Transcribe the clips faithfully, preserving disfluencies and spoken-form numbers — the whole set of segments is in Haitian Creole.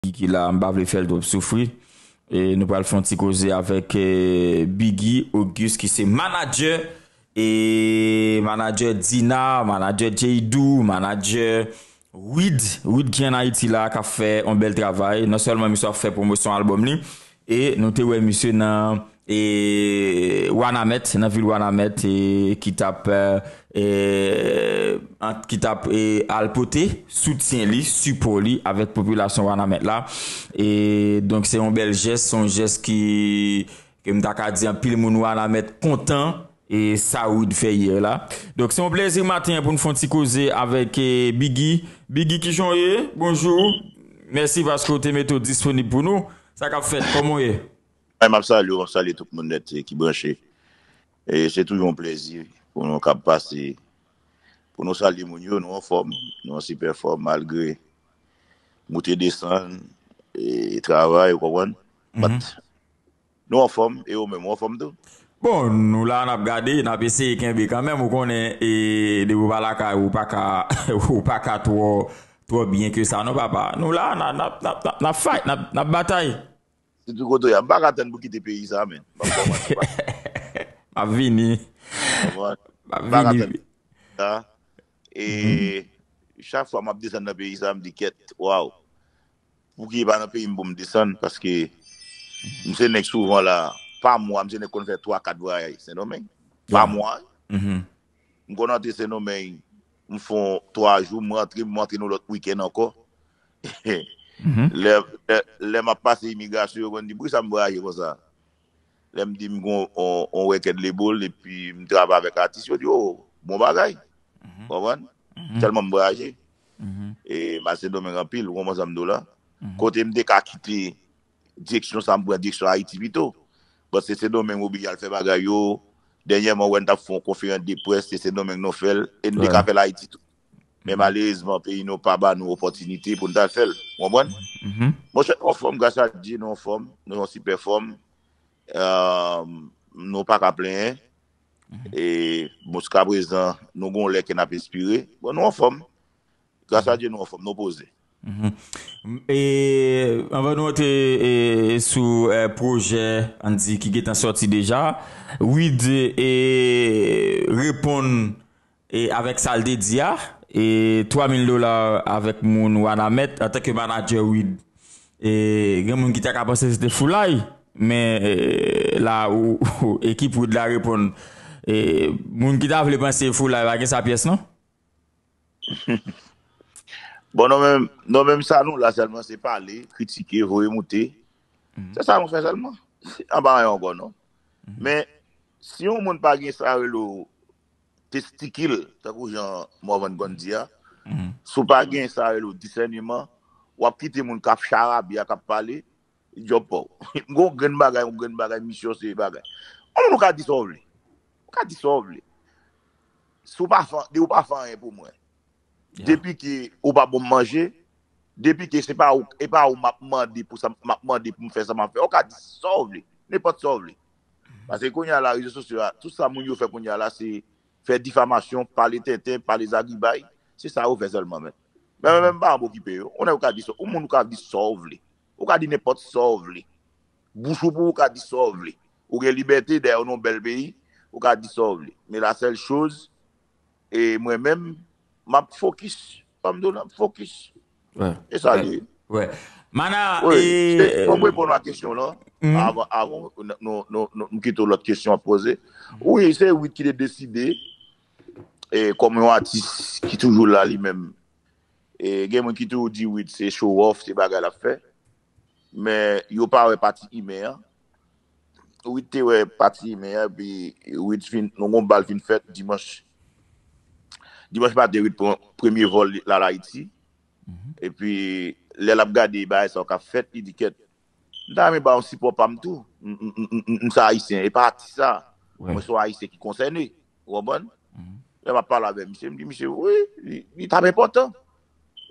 Biggie ki la, m pa vle fè l twòp soufri. E nou pral fè yon ti koze avèk eh, Biggie Auguste ki se manadjè e manadjè Dina, manadjè Jay Dou, manadjè Wid, Wid ki ann Ayiti la, k ap fè yon bèl travay. Non sèlman misye ap fè pwomosyon albòm li, e nou te wè misye nan e Wanament, nan vil Wanament, e ki t ap e, e, ant, ki t ap e, al pote soutyen li, sipò li avèk popilasyon Wanament la. E donk se yon bèl jès, se yon jès ki ke m ta ka di anpil moun Wanament kontan e sa Wid fè yè la. Donk se yon plezi maten an pou n fè yon ti koze avèk e, Biggie. Biggie, kijan w ye? Bonjou. Mèsi paske w te mete w disponib pou nou. Sa k ap fèt? Kòman w ye? Mwen, m ap salye w, m ap salye tout moun nèt ki branche. E se toujou yon plezi pou nou kab pase, pou nou salye moun yo, nou anfòm, nou an sipè fòm malgre moute desann e travay, ou konprann? But nou anfòm e ou menm ou anfòm tou? Bon, nou la n ap gade, n ap eseye kenbe kanmenm, ou konnen e depi w pa lakay ou, ou pa ka ou pa ka twò twò byen ke sa non papa. Nou la, n ap n ap n ap n ap fight, n ap n ap batay. Sitou kote w ye a, m pa ka tann pou kite peyi sa menn. M ap kòmanse pa. M ap vini. M ap vini. Sa. E chak fwa m ap desann nan peyi sa, m di kèt, waw. Pouki e pa nan peyi m pou m desann, paske m se nèg souvan la, pa mwa, m se nèg konn fè twa, kat vwayaj Sendomeng. Pa mwa. M konn antre Sendomeng, m fè yon twa jou, m rantre, m rantre yon lòt wikenn ankò. Lè, lè, lè m ap pase imigrasyon, yo konn di, poukisa m vwayaje konsa? Lè m di m gon on, on record label epi m travay avèk atis, yo di, oh, bon bagay. Konprann? Tèlman m vwayaje. E m al Sendomeng anpil, ou konprann sa m di w la? Kote m te ka kite direksyon sa, m pran direksyon Ayiti pito. But se Sendomeng m oblije al fè bagay yo. Dènyèman, ou wè n t ap fè yon konferans de près, se Sendomeng nou fè l, e n te ka fè l Ayiti tou. Men malerezman, peyi nou pa ba nou opòtinite pou n t al fè l. Ou konprann? Monchè, nou anfòm, gras a Dye, nou anfòm, nou yon sipè fòm. Nou pa ka plenyen. E jiskaprezan, nou gon lè ke n ap espere. Bon, nou anfòm. Gras a Dye, nou anfòm, nou poze. E anvan nou antre e, sou e, pwojè, ann di, ki gentan sòti deja, Wid e, reponn e, avèk sa l te di a, e twa mil dola avèk moun Wanament antanke manadjè Wid. E gen moun ki ta ka panse se te foulay, men e, la ou, ou ekip Wid la reponn. E moun ki ta vle panse foulay pa gen sa pyès non. Bon, nou menm, nou menm sa nou la sèlman se pale, kritike, voye moute. Se sa nou fè sèlman. Anba anyen ankò non. Men si yon moun pa gen sa rele w testikil, tankou jan Morvan konn di a, si w pa gen sa rele w disèneman, w ap kite moun k ap charabya, k ap pale, djòb pa w. M gon grenn bagay, yon grenn bagay, misyon se bagay. Yon moun ou ka di sa w vle. Ou ka di sa w vle. Si w pa fè, depi w pa fè anyen pou mwen. Depi ke ou pa ban m manje, depi ke se pa ou, e pa ou m ap mande pou sa, m ap mande pou m fè sa m ap fè. Ou ka di sa w vle, nenpòt sa w vle. Paske kounye a la, rezo sosyo a, tout sa moun yo fè kounye a la, se fè difamasyon, pale tenten, pale zagribay. Se sa yo fè sèlman, men. Men mwen menm, m pa anbo okipe yo. Ou nèg ou ka di sa, ou moun ou ka di sa w vle. Ou ka di nenpòt sa w vle. Bouch ou pou ou ka di sa w vle. Ou gen libète dèyè w nan yon bèl peyi, ou ka di sa w vle. Men la sèl choz, e mwen menm, m ap fokis. Kòm di w la, m fokis. E sa l ye. Mana, e... Fò m reponn a kesyon w lan. Avan, avan nou, nou, nou, nou, m kite w lòt kesyon w ap poze. Wi, se Wid ki te deside, e kòm yon atis ki toujou la li menm. E gen moun ki toujou di Wid se show off, se bagay l ap fè. Men yo pa wè pati imen an. Wid te wè pati imen an, epi Wid fin, nou gon bal fin fèt dimanch. Dimanch maten, Wid pran premye vòl li al Ayiti. Epi lè l ap gade bagay sa yo k ap fèt, li di kèt, m ta renmen ba yon sipò pa m tou. M, m, m, m, m se Ayisyen, e pa atis sa. Mwen se yon Ayisyen ki konsène. Ou konprann? Lè m ap pale avè misye, m di misye, wi, li, li t ap enpòtan.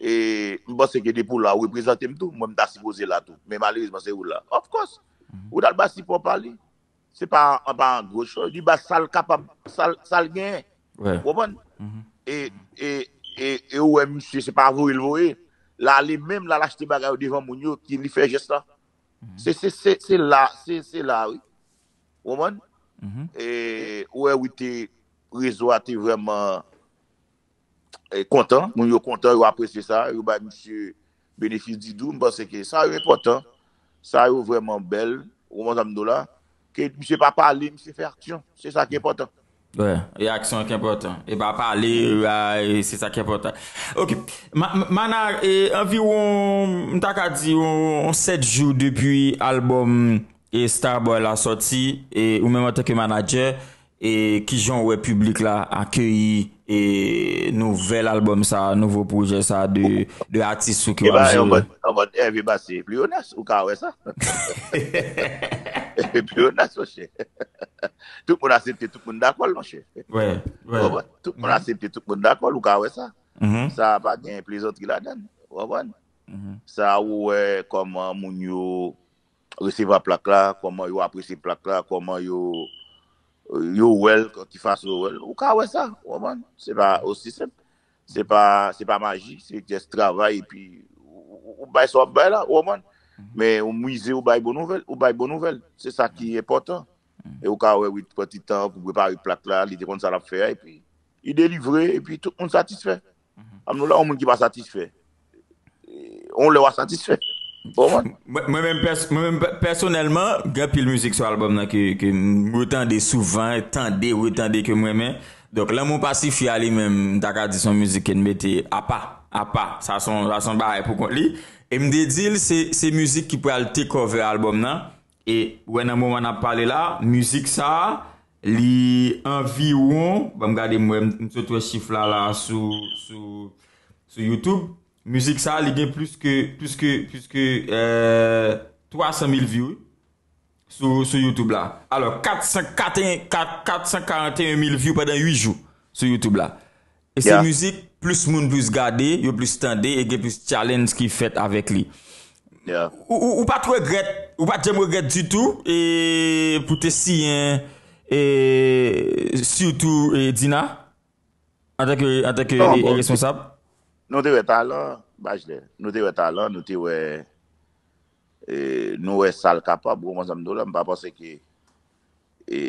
E m panse ke depi w la, ou reprezante m tou. Mwen, m ta sipoze la tou. Men malerezman, se ou la. Of course. Ou t al ba sipò pa li. Se pa, pa an gwo choz. Li ba sa l kapab, sa l, sa l genyen. Ou konprann? E, e, e, e ou wè misye, se pa voye l voye. l ale menm, l al achte bagay yo devan moun yo, ki li fè jès la. Se, se, se, se la, se, se la, wi. Ou konprann? E, ou wè, wi, te, rezo a te vrèman, e, kontan. Moun yo kontan, yo apresye sa, yo bay misye benefis di dou. M panse ke sa yo enpòtan. Sa yo vrèman bèl. Ou konprann sa m di w la? Ke misye pa pale, misye fè aksyon. Se sa ki enpòtan. Wi, e aksyon ki enpòtan. E pa pale, e, se sa ki enpòtan. Ok. Ma, ma, Mana, e, anviwon, m ta ka di, yon, yon sèt jou depi albòm e Starboy la sòti, e ou menm antanke manadjè, e kijan w wè piblik la akeyi e nouvèl albòm sa, nouvo pwojè sa de, de atis ou ki w ap jere? An mòd Hervé Bassé, Pleyonas, ou ka wè sa. Pleyonas, monchè. Tout moun aksepte, tout moun dakò l, monchè. Tout moun aksepte, tout moun dakò l, ou ka wè sa. Sa pa gen plezantri ladan l, ou konprann? Sa ou wè kòman moun yo resevwa plak la, kòman yo apresye plak la, kòman yo, yo wè l, ki fason yo wè l. Ou ka wè sa, ou konprann? Se pa osi senp. Se pa, se pa maji, se jès travay, epi ou, ou, ou bay sa w ap bay la, ou konprann? Men ou mize, ou bay bon nouvèl, ou bay bon nouvèl. Se sa ki enpòtan. E ou ka wè, wi, pran ti tan pou prepare plak la, li te konn sa l ap fè a, epi li delivre, epi tout moun satisfè. Ann nou la, yon moun ki pa satisfè, yon lè w a satisfè. Ou konprann? Mwen, mwen menm, pès, mwen menm pè- pèsonèlman, gen anpil mizik sou albòm nan ke, ke m retande souvan, tande, retande ke m renmen. Donk, Lanmou Pasifye a li menm, m ta ka di se yon mizik ke n mete apa, apa. Sa se yon, sa se yon bagay pou kont li. E m te di l, se, se mizik ki pral take over albòm nan. E, wè, nan moman n ap pale la, mizik sa a, li anviwon, ban m gade, m wè, m sot wè chif la, la, sou, sou, sou YouTube. Mizik sa a, li gen plis ke, plis ke, plis ke, euh, twa san mil view, wi, sou, sou YouTube la. Alò, kat san katrevennkat, kat san karanteyen mil view pandan uit jou sou YouTube la. E se mizik plis moun plis gade, yo plis tande, e gen plis challenge ki fèt avèk li. Ou, ou, ou pa t regrèt, ou pa t janm regrèt ditou, e pou te siyen, e sitou, e Dina, antanke, antanke, e, e responsab? Nou te wè talan, Bajlè. Nou te wè talan, nou te wè, e, nou wè sa l kapab, ou konprann sa m di w la, m pa panse ke, e,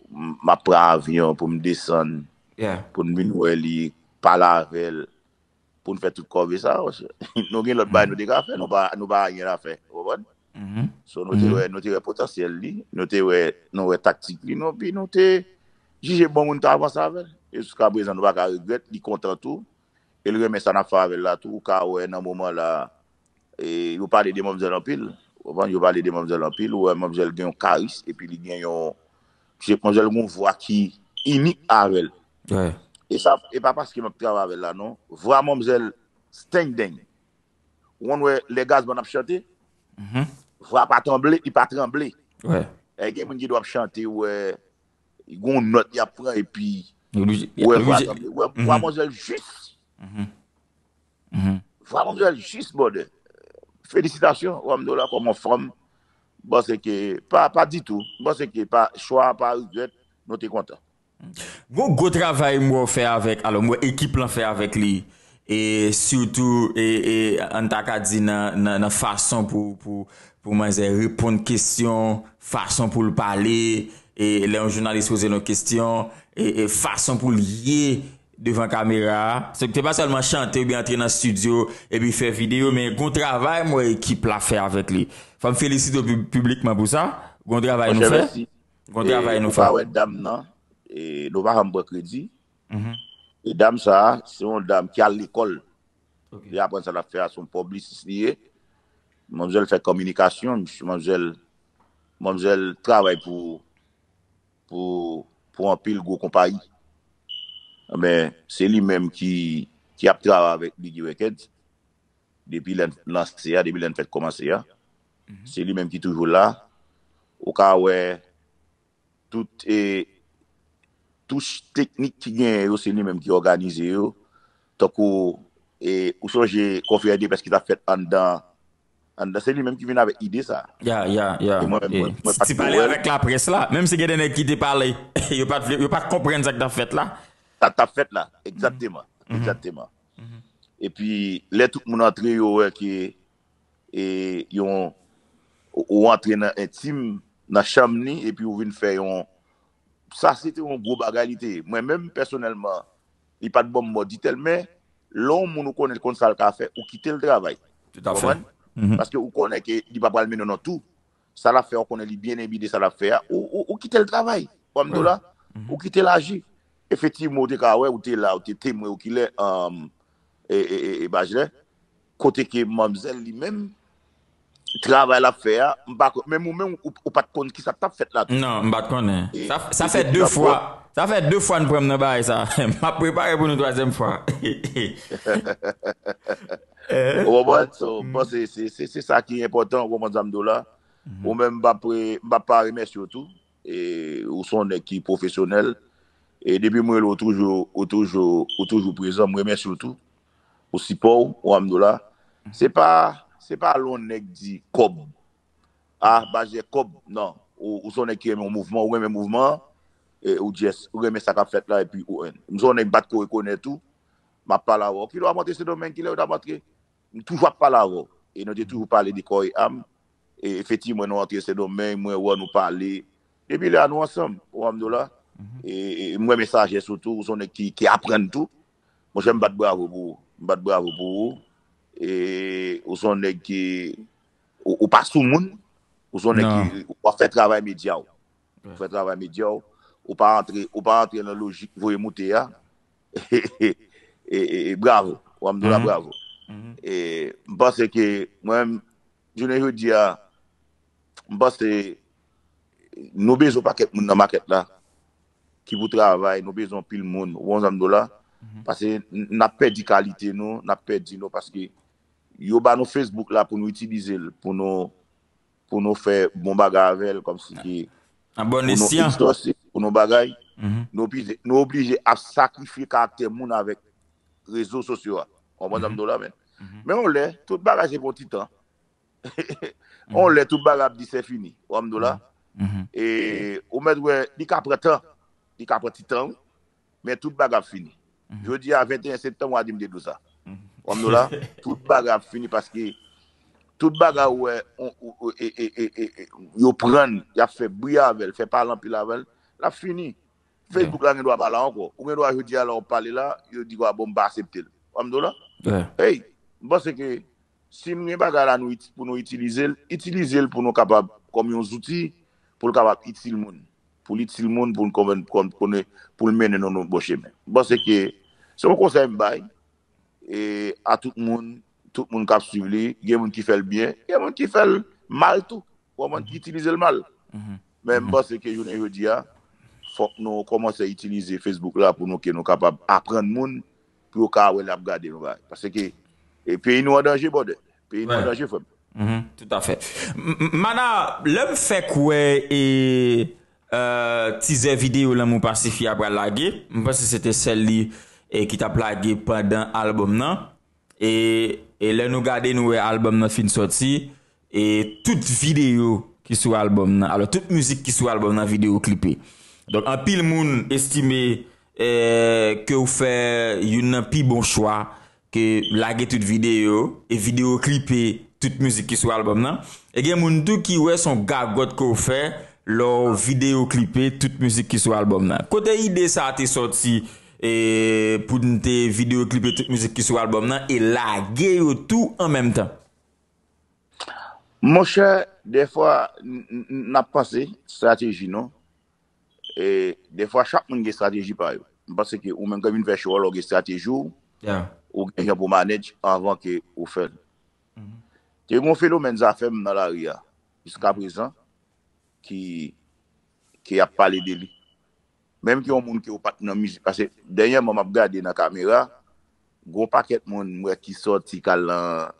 m, m ap pran avyon pou m desann, pou n vin wè li, pale avè l, pou n fè tout kòve sa, monchè. Nou gen lòt bagay nou te ka fè, nou pa, nou pa anyen la fè, ou konprann? So, nou te wè, nou te wè potansyèl li, nou te wè, nou wè taktik li, nou, pi nou te jije bon moun ta avanse avè l. E jiska prezan, nou pa ka regrèt, li kontan tou. E l renmen sa n ap fè avè l la tou, ou ka wè nan moman la, e, yo pale de manmzèl anpil. Ou konprann? Yo pale de manmzèl anpil, ou wè manmzèl gen yon karis, epi li gen yon, se manmzèl gen yon vwa ki inik avè l. E sa, e pa paske m ap travay avè l la, non. Vwa manmzèl stengdeng. Ou konn wè lè Gazman ap chante, vwa pa tranble, li pa tranble. E gen moun ki dwe ap chante, ou wè, gen yon nòt y ap pran, epi ou wè vwa tranble. Ou wè vwa manmzèl jis. Vwa manmzèl jis, brother. Felisitasyon, w ap di w la kòm yon fanm. M panse ke, pa, pa ditou. M panse ke pa, chwa a pa regrèt, nou te kontan. Gon gwo travay m wè w fè avèk, alò, m wè ekip lan fè avèk li. E sitou, e, e, an ta ka di nan, nan, nan fason pou, pou, pou manzè reponn kesyon, fason pou l pale, e lè yon jounalis poze l yon kesyon, e, e fason pou l ye devan kamera a. Se te pa sèlman chante oubyen antre nan estidyo epi fè videyo, men gon travay m wè ekip la fè avèk li. Fò m felisite w pib-, piblikman pou sa. Gon travay nou fè. Gon travay nou fè. Ou pa wè dam nan, e, nou pa janm pran kredi. E dam sa a, se yon dam ki al lekòl. Li aprann sa l ap fè a, se yon piblisist li ye. Manmzèl fè kominikasyon, manmzèl, manmzèl travay pou, pou, pou anpil gwo konpayi. Men, se li menm ki, ki ap travay avèk Biggy Records. Depi lè n lanse a, depi lè n fèk kòmanse a. Se li menm ki toujou la. Ou ka wè tout, e, touch teknik ki genyen yo, se li menm ki òganize yo. Tankou, e, ou sonje konferans de près ki t ap fèt anndan, anndan, se li menm ki vin avèk ide sa. Ya, ya, ya. E mwen menm, mwen, mwen pa t pale avèk laprès la, menm si gen de nèg ki te pale, yo pa t vle, yo pa t konprann sa k t ap fèt la. Sa k t ap fèt la, egzakteman, egzakteman. Epi lè tout moun antre, yo wè ke e, yon, ou antre nan entim, nan chanm li, epi ou vin fè yon, sa se te yon gwo bagay li te ye. Mwen menm pèsonèlman, li pa t ban m mò ditèl, men lè yon moun ou konnen l konn sa l ka fè, ou kite l travay. Tout à fait. Konprann? Paske ou konnen ke li pa pral mennen w nan tou. Sa l ap fè, ou konnen li byen enbi de sa l ap fè a, ou, ou, ou kite l travay. Ou wè m di w la, ou kite l aji. Efektivman, ou te ka wè, ou te la, ou te temwen, ou ki lè, um, e, e, e, e Bajlè, kote ke manmzèl li menm, travay l ap fè a, m pa kwè, menm ou menm, ou, ou pa t konn ki sa k t ap fèt la tou. Non, m pa t konnen. E, sa, sa e fè depi de lòt fwa, bò. Sa fè de fwa n pran m nan bagay sa. M ap prepare pou nou twazyèm fwa. Ou konprann? So, m panse se, se, se sa ki enpòtan, ou konprann sa m di w la. Ou menm, m pa pre-, m pa pa remèsye w tou. E, ou se yon nèg ki pwofesyonèl. E depi m rele w toujou, ou toujou, ou toujou prezan. M remèsye w tou. Pou sipò w, ou wè m di w la. Se pa, se pa lè yon nèg di kòb. Ah, Bajlè kòb. Non. Ou, ou se yon nèg ki renmen yon mouvman, ou renmen mouvman an. E ou just, ou renmen sa k ap fèt la, epi ou enn. M se yon nèg m pa t ko rekonèt ou. M ap pale avè w. Kilè w ap antre Sendomeng, kilè yo t ap antre? M toujou ap pale avè w. E nou te toujou pale de kò e am. E efektivman, nou antre Sendomeng, mwen wè nou pale. Depi lè a, nou ansanm, ou wè m di w la. E, e mwen, mesajè sitou, ou se yon nèg ki, ki aprann tou. Monchè, m bat bravo pou ou. M bat bravo pou ou. E ou se yon nèg ki, ou, ou pa sou moun. Ou se yon nèg ki, w ap fè travay medya w. Ou fè travay medya w. Ou pa antre, ou pa antre nan lojik voye moute a. E, e, e, bravo. Ou wè m di w la, bravo. E m panse ke mwen, jounen jodi a, m panse nou bezwen pakèt moun nan makèt la ki pou travay, nou bezwen anpil moun, ou konprann sa m di w la? Paske n, n ap pèdi kalite nou, n ap pèdi nou, paske yo ba nou Facebook la pou nou itilize l, pou nou, pou nou fè bon bagay avè l, kòmsi ki pou nou egzòse, pou nou bagay. Nou oblije, nou oblije ap sakrifye karaktè moun avèk rezo sosyo a. Ou konprann sa m di w la, men. Men yon lè, tout bagay se pou yon ti tan. Yon lè, tout bagay ap di se fini. Ou wè m di w la? E ou mèt wè, li ka pran tan. Li ka pran ti tan, wi. Men tout bagay ap fini. Jodi a, venteyen septanm, w a di m te di w sa. Ou wè m di w la? Tout bagay ap fini paske tout bagay ou wè, on, ou, ou, e, e, e, e, e, yo pran, y ap fè bri avè l, fè pale anpil avè l, l ap fini. Facebook la gen dwa pa la ankò. Ou gen dwa jodi a la w ap pale la, yo di w a bon, m pa aksepte l. Ou wè m di w la? Hey, m panse ke si nou gen bagay la nou iti-, pou nou itilize l, itilize l pou nou kapab kòm yon zouti pou l kapab itil moun. Pou l itil moun, pou l konvenn, konn, konn, pou l mennen nou nan bon chemen. M panse ke se yon konsèy m bay e a tout moun, tout moun k ap swiv li, gen moun ki fè l byen, gen moun ki fè l mal tou. Ou konprann, ki itilize l mal. Men m panse ke jounen jodi a, fòk nou kòmanse itilize Facebook la pou nou, ke nou kapab aprann moun, pou yo ka wè l ap gade nou bagay. Paske e, peyi nou an danje, brother. Peyi nou an danje, frè m. Tout à fait. M, m, Mana, lè m fè kwè e, euh, tizè videyo Lanmou Pasifi a pral lage, m panse se te sèl li e ki t ap lage pandan albòm nan. E, e lè nou gade, nou wè albòm nan fin sòti, e tout videyo ki sou albòm nan, alò, tout mizik ki sou albòm nan videyo klipe. Donk, anpil moun estime, eh, ke w fè youn nan pi bon chwa, ke lage tout videyo, e videyo klipe tout mizik ki sou albòm nan. E gen moun tou ki wè se yon gagòt ke w fè, lè w videyo klipe tout mizik ki sou albòm nan. Kote ide sa a te sòti, e pou n te videyo klipe tout mizik ki sou albòm nan e lage yo tou an menm tan? Monchè, dèfwa, n, n, n ap panse estrateji nou. E dèfwa, chak moun gen estrateji pa yo. M panse ke ou menm, kan w vin fè show a, lè w gen estrateji w, ou gen jan pou manage anvan ke ou fè l. Te gen yon fenomèn Zafèm nan lari a, jiskaprezan, ki, ke y ap pale de li. Menm ke yon moun ke w pa t nan mizik, paske dènyèman m ap gade nan kamera, gon pakèt moun m wè ki sòti k al nan,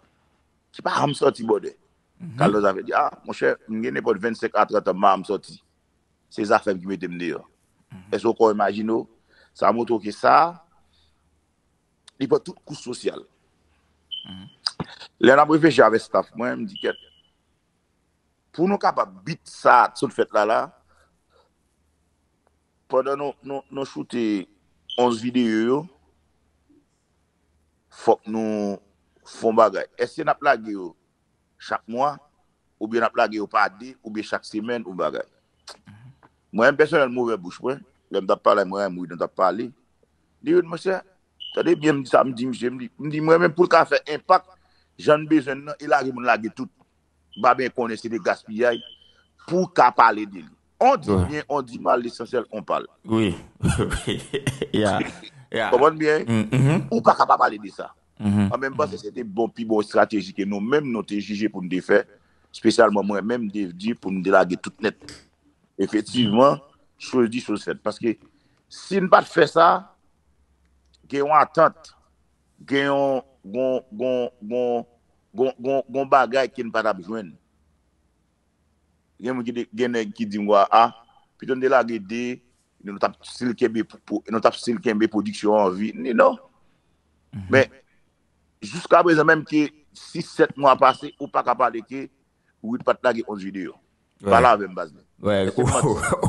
ki pa janm sòti, brother. K al nan Zafèm, di, ah, monchè, m gen nenpòt vennsenk a trant an, m pa janm sòti. Se Zafèm ki mete m deyò. Èske w ka imajine w? Sa montre w ke sa, li pran tout kouch sosyal. Lè n ap reflechi avèk staff mwen, m di, kèt, pou nou kapab beat sa k sot fèt la la, pandan nou, nou, nou choute onz videyo yo, fòk nou fè yon bagay. Èske n ap lage yo chak mwa, oubyen n ap lage yo pa de, oubyen chak semèn, ou bagay? Mwen menm pèsonèl m ouvè bouch mwen, lè m t ap pale ak mwen, mwen t ap pale. Li di, monchè, tande byen, m di sa, m di misye, m di, m di mwen menm pou l ka fè enpak, jan n bezwen l nan, e lage moun lage tout. M pa byen konnen se de gaspiyay pou w ka pale de li. On di byen, on di mal, lesansyèl on pale. Wi. Ya. Ya. Konprann byen? Ou pa ka pa pale de sa. An menm panse se te bon, pi bon estrateji ke nou menm nou te jije pou n te fè, espesyalman mwen menm, m te di pou n te lage tout nèt. Efektivman, choz di choz fèt. Paske si n pa t fè sa, gen yon atant, gen yon gon gon gon gon gon gon bagay ke n pa t ap jwenn. Gen moun ki te, gen nèg ki di m, wa, a, pito n te lage de, nou t ap still kenbe, nou t ap still kenbe pwodiksyon an an vi. Ni non. Men, jiska prezan, menm ke sis sèt mwa pase, ou pa ka pale ke Wid pa t lage onz videyo. Pale avè m, baz mwen.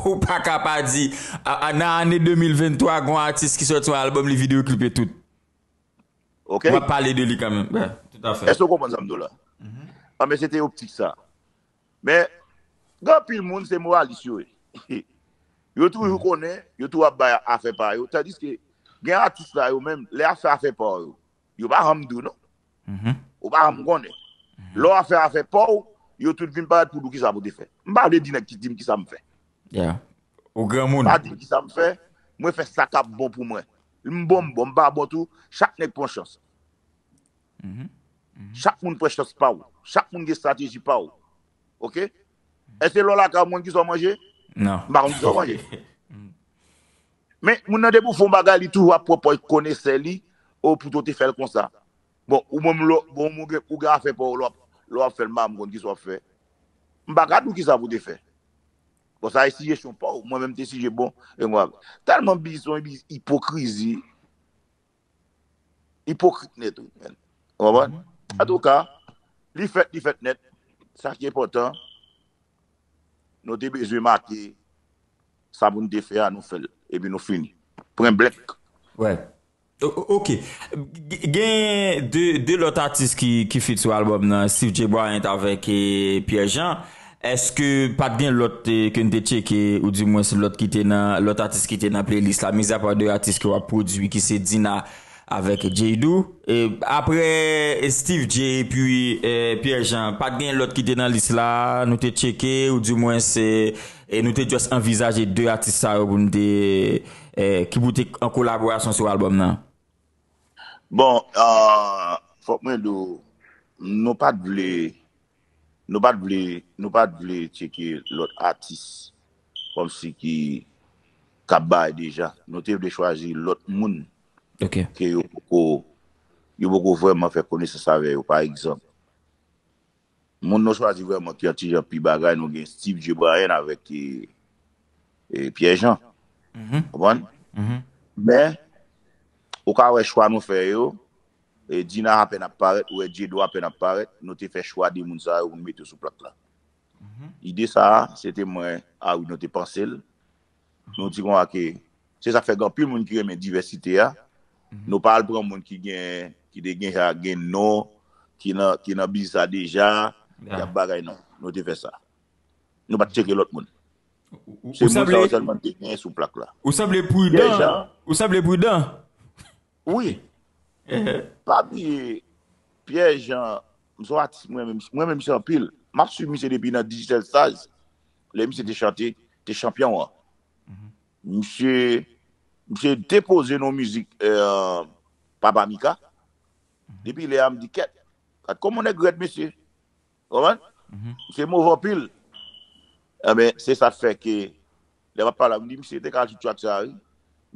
Ou pa ka pa di, nan ane de mil venntwa, gon atis ki sòti yon albòm, li videyo klipe tout. Ok? W ap pale de li kanmenm. Tout à fait. Èske w konprann sa m di w la? An, men se te optik sa. Men, gen anpil moun, se moralis yo ye. Yo toujou konnen, yo toujou ap bay afè pa yo. Tandiske, gen atis la yo menm, lè y ap fè afè pa yo, yo pa janm di w non. Ou pa janm konnen. Lè w ap fè afè pa w, yo tout vin parèt pou di w kisa pou te fè. M pa vle di nèg ki di m kisa m fè. Ou granmoun. Pa di m kisa m fè, mwen fè sa k ap bon pou mwen. M bon, m bon, m pa bon tou, chak nèg pran chans. Chak moun pran chans pa w. Chak moun gen estrateji pa w. Ok? Èske lè w lakay ou, mwen ki sa w manje? Non. M pa konn ki sa w manje. Men, moun nan depi w fè yon bagay, li toujou ap pran pòz konesè li, o, pou w te fè l konsa. Bon, ou menm, lè, bon, ou gen, ou gen afè pa w, lè w ap, lè w ap fè l, m pa konn ki sa w ap fè. M pa ka di w ki sa pou w te fè. Bon, sa e sijesyon pa w, mwen menm te sijè bon, e mwen, tèlman bizon, ipokrizi, ipokrit nèt, wi, men. Ou konprann? Antouka, li fèt, li fèt nèt. Sa ki enpòtan, nou te bezwen make sa pou n te fè a, nou fè l. Epi nou fini. Pwen blèk. Wè. Ok. Gen de, de lòt atis ki, ki feat sou albòm nan, Steve J Bryant avèk Pierre Jean. Èske pa t gen lòt ke n te tcheke, oudimwens lòt ki te nan, lòt atis ki te nan playlist la, mizapa de atis ke w ap pwodui, ki se Dina avèk Jay-Do? Apre Steve J epi Pierre Jean, pa t gen lòt ki te nan lis la, nou te tcheke, oudimwens, e nou te just anvizaje de atis sa yo pou n te, ki pou te an kolaborasyon sou albòm nan? Bon, fòk mwen di w, nou pa t vle, nou pa t vle, nou pa t vle tcheke lòt atis kòmsi ki, k ap bay deja. Nou te vle chwazi lòt moun ke yo poko, yo poko vrèman fè konesans avè yo. Pa egzanp, moun nou chwazi vrèman ki yon ti jan pi bagay, nou gen Steve J Bryant avèk Pierre Jean. Konprann? Men, ou ka wè chwa nou fè yo, Dina apèn ap parèt, ou wè Jay-Do apèn ap parèt, nou te fè chwa de moun sa yo pou nou mete yo sou plak la. Ide sa a, se te mwen, a wi, nou te panse l. Nou di konsa ke se sa k fè gen anpil moun ki renmen divèsite a. Nou pa al pran moun ki gen, ki te gen, gen non, ki nan, ki nan biznis la deja, y ap bagay non. Nou te fè sa. Nou pa t tcheke lòt moun. Se moun sa yo sèlman te gen sou plak la. Ou sanble pridan. Ou sanble pridan. Wi. Pa bliye, Pierre Jean, m se yon atis mwen renmen, mwen renmen misye anpil. M ap swiv misye depi nan Digicel Stars. Lè misye te chante, te chanpyon an. Misye, misye depoze nan mizik Papa Mika. Depi lè a m di kèt. Gad kòman nèg rèd mesye. Konprann? Misye move anpil. Enben, se sa k fè ke lè m ap pale a, m di misye te ka al sou track sa a wi.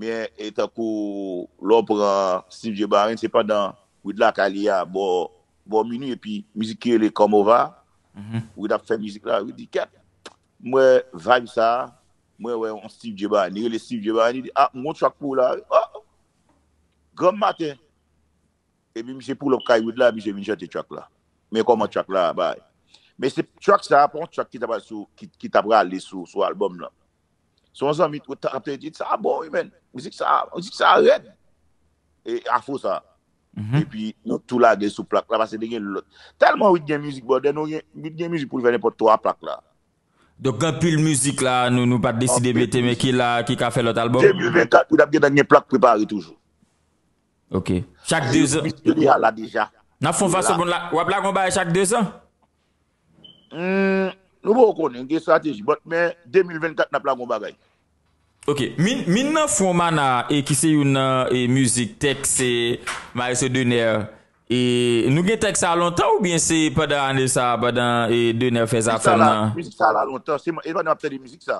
Men e tankou lè w pran Steve J Bryant, se pandan Wid lakay li a bò, bò minui epi mizik ki rele Come Over. Wid ap fè mizik la, Wid di kèt. M wè vibe sa a, mwen wè yon Steve J Bryant. Li rele Steve J Bryant, li di, a, m gon track pou ou la wi. Oh! Granm maten. Epi misye pull up kay Wid la, misye vin chante track la. Men kòman track la bay. Men se track sa a, pa yon track ki ta pral sou, ki, ki ta prale sou, sou albòm nan. Se yon zanmi t ap te di, sa bon wi, men. Mizik sa, mizik sa rèd. E afro sa. Epi nou tou lage l sou plak la, paske te gen lòt. Tèlman Wid gen mizik, brother, nou gen, Wid gen mizik pou l fè nenpòt twa plak la. Donk gen anpil mizik la, nou, nou pa t deside mete, men ki la, ki ka fè lòt albòm. De mil vennkat, Wid ap gentan gen plak prepare toujou. Ok. Chak dezan. Misye deja la deja. N ap fè yon fason pou n la, w ap lage yon bagay chak dezan? Hmm, nou poko konnen, gen estrateji, but men de mil vennkat n ap lage yon bagay. Ok, min, min nan fwon Mana e ki se youn nan e, mizik tèks e Maestro Dener. E nou gen tèks sa lontan oubyen se pandan ane sa, pandan e, Dener fè zafè l nan? Mizik sa la lontan, se mwen, e pandan m ap tande mizik sa.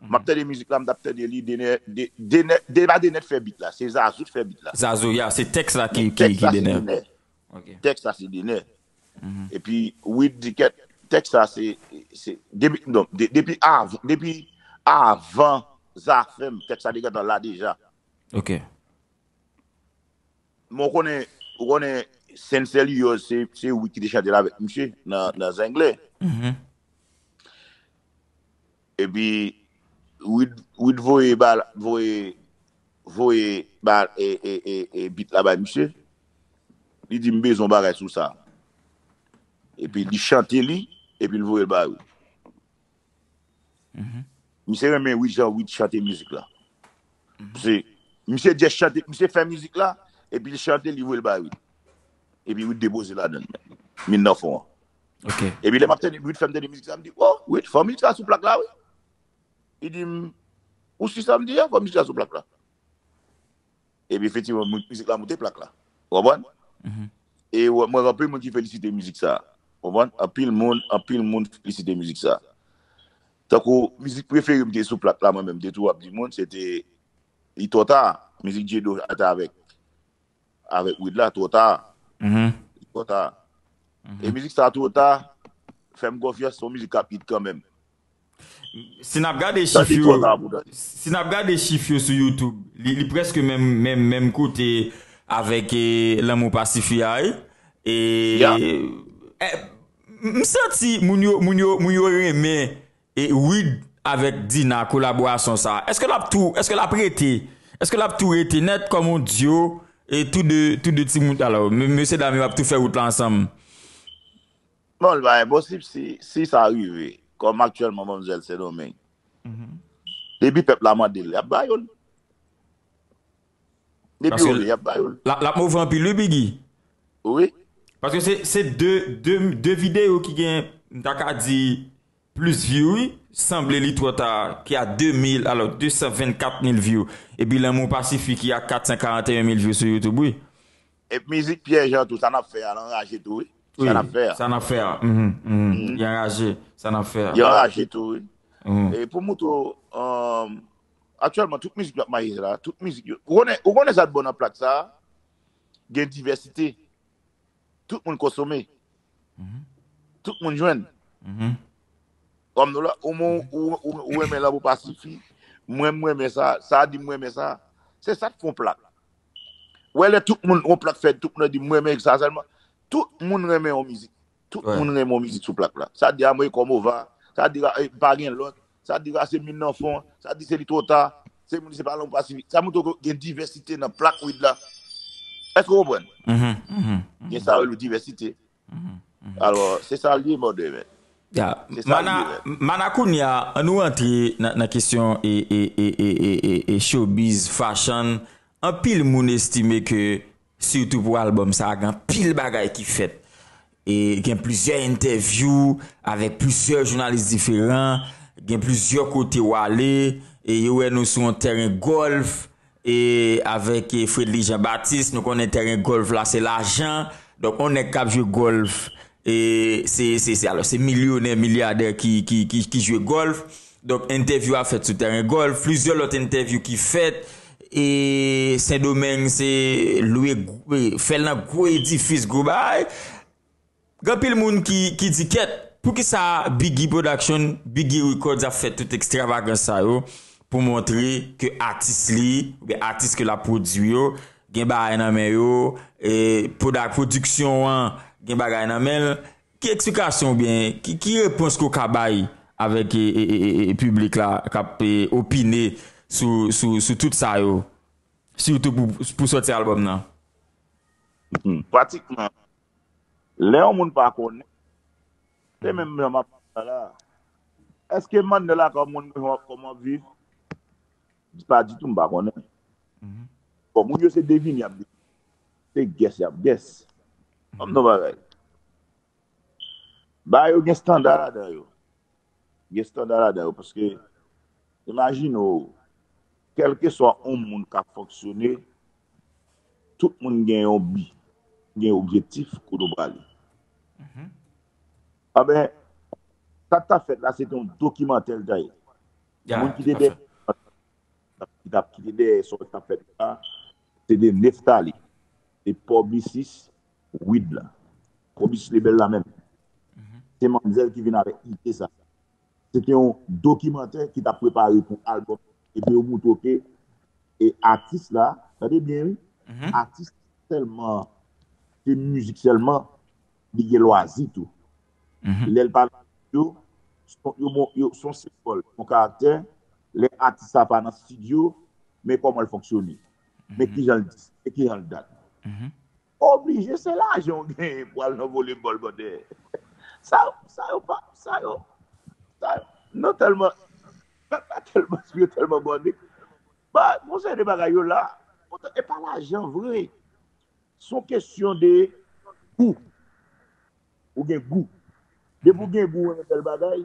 M ap tande mizik la, m t ap tande li, Dener, De- Dener, de pa Dener t fè bit la, se Zazou t fè bit la. Zazou, ya, se tèks la ki, ki, ki Dener. Tèks la se Dener. Epi Wid di kèt, tèks sa se, se depi, non, de- depi avan, depi avan Zafèm, tèks sa te gentan la deja. Ok. Men w konnen, ou konnen Sensei Lyoz, se, se Wid ki te chante l avèk misye nan, nan Zengle. Epi Wid, Wid voye ba, voye, voye ba e, e, e, e bit la bay misye. Li di m bezwen yon bagay sou sa. Epi li chante li, epi l voye l bay Wid. Misye renmen Wid, jan Wid chante mizik la. Se, misye just chante, misye fè mizik la, epi li chante, li voye l bay Wid. Epi Wid depoze ladan l. Min nan fwon an. Ok. Epi lè m ap tande, Wid fè m tande mizik sa, m di, oh, Wid, fò mizik sa sou plak la, wi. Li di m, ou si sa m di a, fò mizik sa sou plak la. Epi efektivman, mizik la moute plak la. Ou konprann? E mwen, anpil moun ki felisite mizik sa. Ou konprann? Anpil moun, anpil moun felisite mizik sa. Tankou mizik prefere m te sou plak la, mwen menm, m te toujou ap di moun, se te Li Twò Ta, mizik Djedo atè avèk, avèk Wid la, Twò Ta. Li Twò Ta. E mizik sa, Twò Ta, fè m konfyans, se yon mizik k ap hit kanmenm. Si n ap gade chif yo, si n ap gade chif yo sou YouTube, li, li prèske menm, menm, menm kote avèk e, Lanmou Pa Sifi a, wi. E, e, m santi moun yo, moun yo, moun yo renmen e, Wid avèk Dina, kolaborasyon sa. Èske l ap tou, èske l ap rete? Èske l ap tou rete nèt kòm yon duo e tou de, tou de timoun, alò, mesye dam yo ap tou fè wout la ansanm? Bon, li pa enposib si, si sa rive, kòm aktyèlman manmzèl Sendomeng. Depi pèp la mande l, y ap ba yo l. Depi yo vle, y ap ba yo l. L ap move anpil, wi, Biggy. Wi. Paske se, se de, de, de videyo ki gen, m ta ka di, plis view, wi. Sanble Li Twò Ta, ki a de mil, alò, de san vennkat mil view. Epi Lanmou Pa Sifi, ki a kat san karanteyen mil view sou YouTube, wi. E mizik Pyè Jan tou, sa n ap fè a, l anraje tou, wi. Sa n ap fè a. Sa n ap fè a. Li anraje, sa n ap fè a. Li anraje tou, wi. E pou moutre w, aktyèlman, tout mizik yo ap mache la, tout mizik yo. Ou konnen, ou konnen sa k bon nan plak sa a? Gen divèsite. Tout moun konsome. Tout moun jwenn. Kòm nou la, ou, ou, ou, ou renmen Lanmou Pa Sifi, mwen, mwen renmen sa, sa a di mwen renmen sa. Se sa k fè yon plak. Ou wè lè tout moun, yon plak fèt, tout moun di mwen renmen sa sèlman. Tout moun renmen yon mizik. Tout moun renmen yon mizik sou plak la. Sa di a mwen Kòmova, sa di a, e, pa gen lòt, sa di a se Min nan fon, sa di se Li Twò Ta, se moun se pa Lanmou Pa Sifi. Sa montre ke gen divèsite nan plak Wid la. Èske w konprann? Gen sa yo rele divèsite. Alò, se sa l ye, brother, man. Ya. Mana, Mana, kounye a, ann nou rantre nan, nan kesyon e, e, e, e, e, e, e showbiz, fashion. Anpil moun estime ke, sitou pou albòm sa a, gen anpil bagay ki fèt. E gen plizyè entèvyou avèk plizyè jounalis diferan, gen plizyè kote w ale, e yo wè nou sou yon tèren gòlf, e avèk, e, Fredly Jean Baptiste, nou konnen tèren gòlf la se lajan. Donk, yon nèg k ap jwe gòlf, e se, se, se, alò, se milyonè, milyadè ki, ki, ki, ki jwe gòlf. Donk, entèvyou a fèt sou tèren gòlf, plizyè lòt entèvyou ki fèt, e Sendomeng se lwe gwo, e fè l nan gwo edifis, gwo bagay. Gen anpil moun ki, ki di, kèt, poukisa Biggy Production, Biggy Records ap fè tout ekstravagans sa yo pou montre ke atis li, oubyen atis ke l ap pwodui yo, gen bagay nan men yo, e pwoda-, pwodiksyon an gen bagay nan men l? Ki eksplikasyon oubyen ki, ki repons ke w ka bay avèk, e, e, e, e, e piblik la k ap, e, opine sou, sou, sou tout sa yo? Sitou pou, pou sòti albòm nan. Pratikman, lè yon moun pa konnen, se menm jan m ap pale la. Èske m anndan lakay yon moun, mwen wè kòman w ap viv? Pa ditou, m pa konnen. Bon, moun yo se devine y ap devine. Se guess y ap guess. Ban m di w yon bagay. Bagay yo gen estanda ladan yo. Gen estanda ladan yo, paske imajine w, kèlkeswa yon moun k ap fonksyone, tout moun gen yon bi, gen yon objektif kote w prale. Anben, sa k t ap fèt la, se te yon dokimantè l ta ye. Moun ki te dèyè ki t ap kite dèyè sa w t ap fè la, se te Neftali, se piblisis Wid la, piblisis lebèl la menm. Se manmzèl ki vin avèk ide sa. Se te yon dokimantè ki t ap prepare pou albòm. Epi yo moutre w ke e atis la, tande byen wi, atis sèlman, se mizik sèlman, li gen lwazi tou. Lè l pa nan estidyo, se yon senbòl, se yon karaktè. Lè atis sa pa nan estidyo, men kòman l fonksyone. Men kijan l di, men kijan l dat. Oblije se lajan w genyen pou al nan volebòl, brother. Sa, sa yo pa, sa yo, sa yo, nou tèlman, pa, pa tèlman, yo tèlman bòne. Ba, gon seri de bagay yo la, e pa lajan vre. Se yon kesyon de gou. Ou gen gou. Depi w gen gou, w renmen bèl bagay,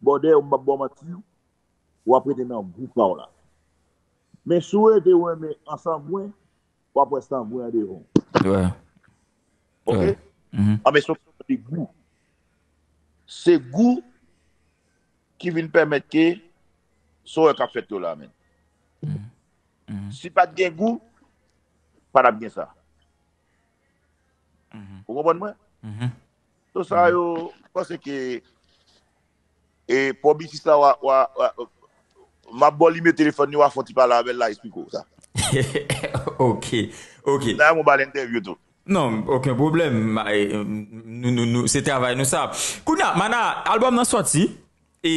brother, m p ap ba w manti, w ap rete nan gou pa w la. Men si w rete w renmen ansangwen, w ap wè sangwen an devan w. Ok? Anben, se yon kesyon de gou. Se gou ki vin pèmèt ke sa w wè k ap fèt yo la, menm. Si pa t gen gou, pa t ap gen sa. Ou konprann mwen? So sa yo, m panse ke e piblisis la, wa, wa, wa, m ap ba w nimewo telefòn li, w a fè yon ti pale avè l, l a esplike w sa. Ok, ok. Dayè, m ba l entèvyou tou. Non, okenn pwoblèm. Nou, nou, nou, se travay nou sa. Kounye a, Mana, albòm nan sòti. E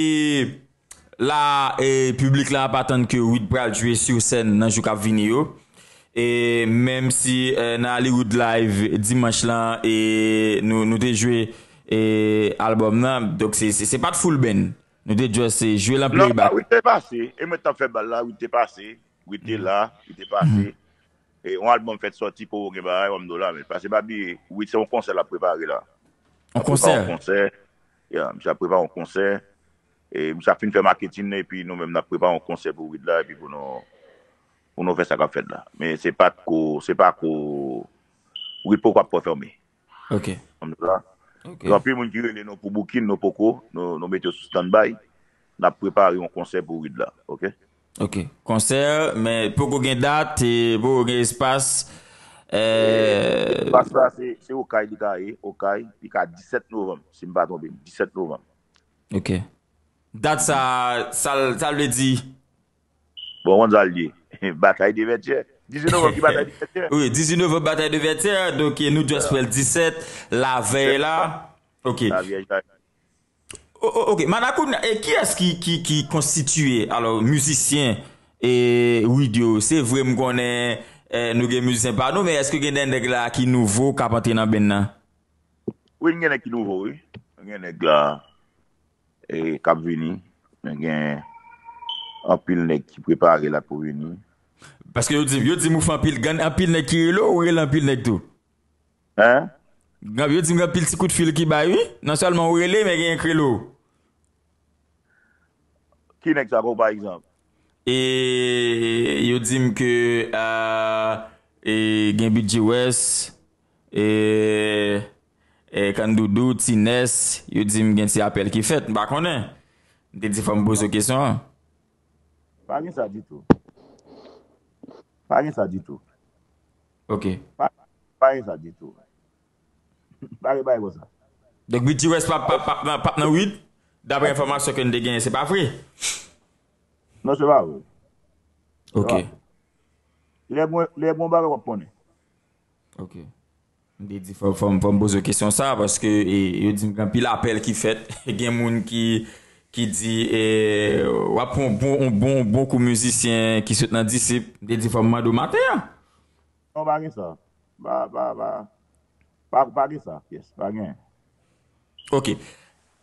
la, e piblik la ap atann ke Wid pral jwe sou sèn nan jou k ap vini yo. E menm si, e, nan Hollywood Live dimanch lan, e nou, nou te jwe, e albòm nan, donk se, se, se pa t full band. Nou te just, e, jwe l an playback. Non, Wid te pase. E mwen t ap fè bal la, Wid te pase. Wid te la, Wid te pase. E yon albòm fèk sòti, poko gen bagay, ban m di w la, men pase pa bliye, Wid se yon konsè l ap prepare la. Yon konsè? Yon konsè. Ya, misye ap prepare yon konsè. E misye ap fin fè maketin nan, epi nou menm n ap prepare yon konsè pou Wid la, epi pou nou, pou nou fè sa k ap fèt la. Men se pa t ko, se pa ko Wid poko ap pèfòme. Ok. Gen anpil moun ki rele nou pou booking, nou poko, nou, nou mete yo sou standby. N ap prepare yon konsè pou Wid la, ok? Ok. Konsè, men poko gen dat, e poko gen espas. Espas la, se, se Okay li ka ye, Okay, li ka disèt novanm, si m pa twonpe m, disèt novanm. Ok. Dat sa, sa l, sa l vle di? Bon, w konn sa l ye. Batay de Vètyè. Dizuit novanm ki Batay de Vètyè? Wi, dizuit novanm Batay de Vètyè, donk, e nou just fè l disèt, lavèy la. Ok. Lavyèj la. O, o, ok, Mana, kounye a, e kiyès ki, ki, ki konstitiye, alò, mizisyen, e, Wid yo? Se vre, m konnen, e, nou gen mizisyen pa nou, men èske gen de nèg la ki nouvo k ap antre nan band nan? Wi, n gen nèg ki nouvo, wi. N gen nèg la, e, k ap vini. Men gen anpil nèg ki prepare la pou vini. Paske yo di, yo di m ou fè anpil, gen anpil nèg ki rele w, ou rele anpil nèg tou. Hein? Gen, yo di m gen anpil ti kout fil ki bay, wi. Non sèlman ou rele, men gen k rele w. Ki nèg sa, kon pa egzanp? E yo di m ke, ah, e gen B G West, e, e Kandoudou, Ti Nès, yo di m gen ti apèl ki fèt, m pa konnen. M te di fò m poze w kesyon an. Pa gen sa ditou. Pa gen sa ditou. Ok. Pa, pa gen sa ditou. Pa gen bagay konsa. Donk, B G West p ap, p ap, p ap, p ap nan Wid? Daprè enfòmasyon ke n te genyen, se pa vre? Non, se pa vre. Ok. Lè bon, lè bon bagay w ap konnen. Ok. M te di fò, fò, m- fò m poze w kesyon sa, paske, e, yo di m gen anpil apèl ki fèt. Gen moun ki, ki di, e, w ap pran yon bon, yon bon, yon bon kou mizisyen ki sot nan Disip. M te di fò m mande w maten an. Non, pa gen sa. Pa, pa, pa, pa, pa gen sa, pyès, pa gen. Ok.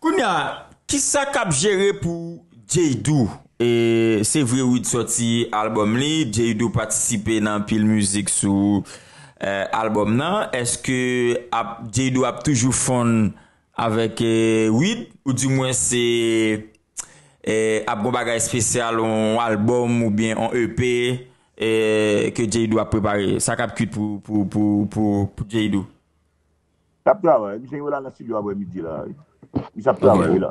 Kounye a, kisa k ap jere pou Jay-Do? E, se vre, Wid sòti albòm li, Jay-Do patisipe nan anpil mizik sou, eh, albòm nan. Èske ap, Jay-Do ap toujou fon avèk, eh, Wid? Ou di mwen se, eh, ap gon bagay espesyal, yon albòm oubyen yon E P, eh, ke Jay-Do ap prepare? Sa k ap kwit pou, pou, pou, pou, pou Jay-Do? L ap travay. Misye gen pou l al nan estidyo aprè midi la, wi. Misye ap travay, wi, la.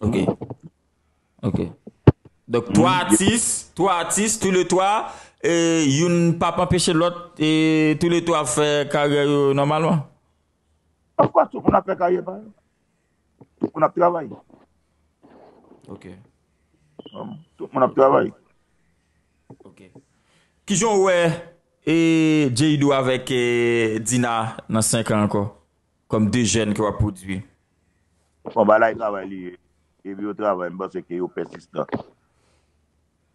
Ok. Ok. Donk, twa atis, twa atis, tou le twa, e, youn p ap anpeche lòt, e, tou le twa ap fè karyè yo nòmalman? Of course, tout moun ap fè karyè pa yo. Tout moun ap travay. Ok. Tout moun ap travay. Ok. Kijan w wè, e, Jay-Do avèk, e, Dina nan senk an ankò? Kòm de jèn ke w ap pwodui? Bon, bagay la e travay li ye. Depi yo travay, m panse ke yo pèsistan.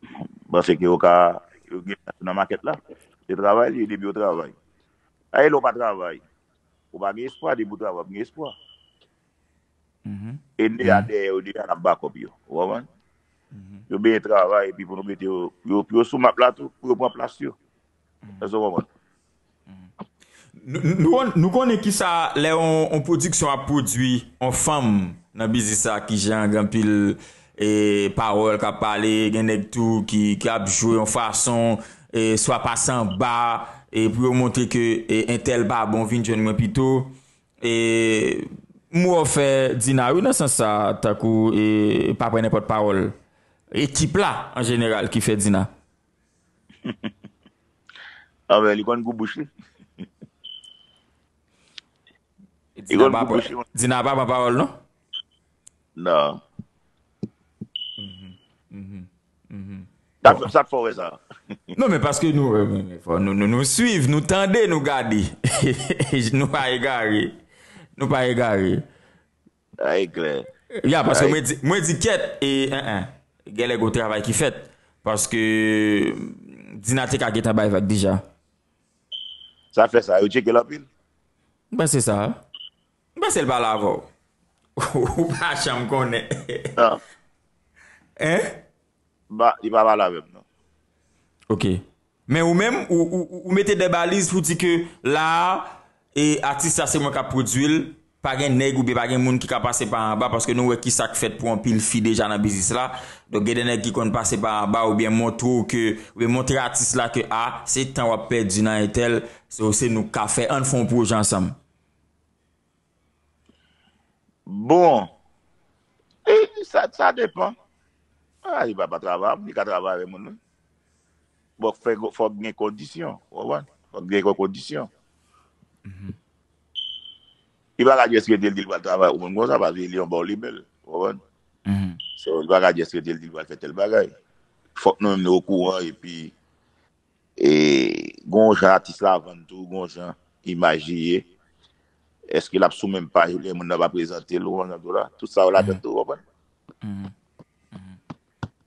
M panse ke yo ka, yo gen chans nan makèt la. Se travay li ye, depi yo travay. Ay, lè w pa travay, ou pa gen espwa, depi w travay, w ap gen espwa. E nèg a dèyè yo deja, n ap bakòp yo. Ou konprann? Yo benyen travay, epi pou nou mete yo, yo, pou yo sou map la tou, pou yo pran plas yo. Èske w konprann? Nou, nou, nou konnen kisa lè yon, yon pwodiksyon ap pwodui yon fanm nan biznis sa, kijan gen anpil, e, pawòl k ap pale, gen nèg tou ki, ki ap jwe yon fason, e, swa pase anba, e, pou yo montre ke, e, entèl pa bon, vin jwenn mwen pito. E, m wè w fè Dina, wi, nan sans sa, tankou, e, pa pran nenpòt pawòl. Ekip la, an jeneral, ki fè Dina. Anben, li konn gou bouch li. Li Dina konn pa gou pran, bouch li. Dina pa pran pawòl, non? Non. Mhm, mhm, mhm. Sa, bon, sa k fè w wè sa? Non, men paske nou, euh, men, men, fò nou, nou, nou swiv, nou tande, nou gade. Nou pa egare. Nou pa egare. Sa e klè. Ya, paske mwen di, mwen di kèt, e, en, en. Genlè gon travay ki fèt. Paske Dina te ka gentan bay vag deja. Sa fè sa, yo tcheke l anpil? M panse sa. M panse l pale avè w. Ou pa janm konnen. Non. Hein? Ba, li pa pale avè m, non. Ok. Men ou menm, ou, ou, ou, ou mete de baliz pou di ke la, e atis sa se mwen k ap pwodui l, pa gen nèg oubyen pa gen moun ki ka pase pa anba, paske nou wè ki sa k fèt pou anpil fi deja nan biznis la. Donk, gen de nèg ki konn pase pa anba oubyen montre w ke, oubyen montre atis la ke, a, se tan w ap pèdi nan entèl, so, se nou k ka fè, ann fè yon pwojè ansanm. Bon, e, sa, sa depan. A, li pa, pa travay, li ka travay avè moun, wi. Bon, fè, fòk gen kondisyon, ou konprann? Fòk gen kondisyon. Mhm. Li pa ka jis rete l di l pral travay ou menm konsa, paske li anba w li bèl, ou konprann? Mhm. So, li pa ka jis rete l di l pral fè tèl bagay. Fòk nou menm nou okouran, epi, e, gon jan atis la vann tou, gon jan imaj li ye. Èske l ap sou menm paj lè moun nan pa prezante l, ou konprann sa m di w la? Tout sa yo ladan tou, ou konprann? Mhm. Mhm.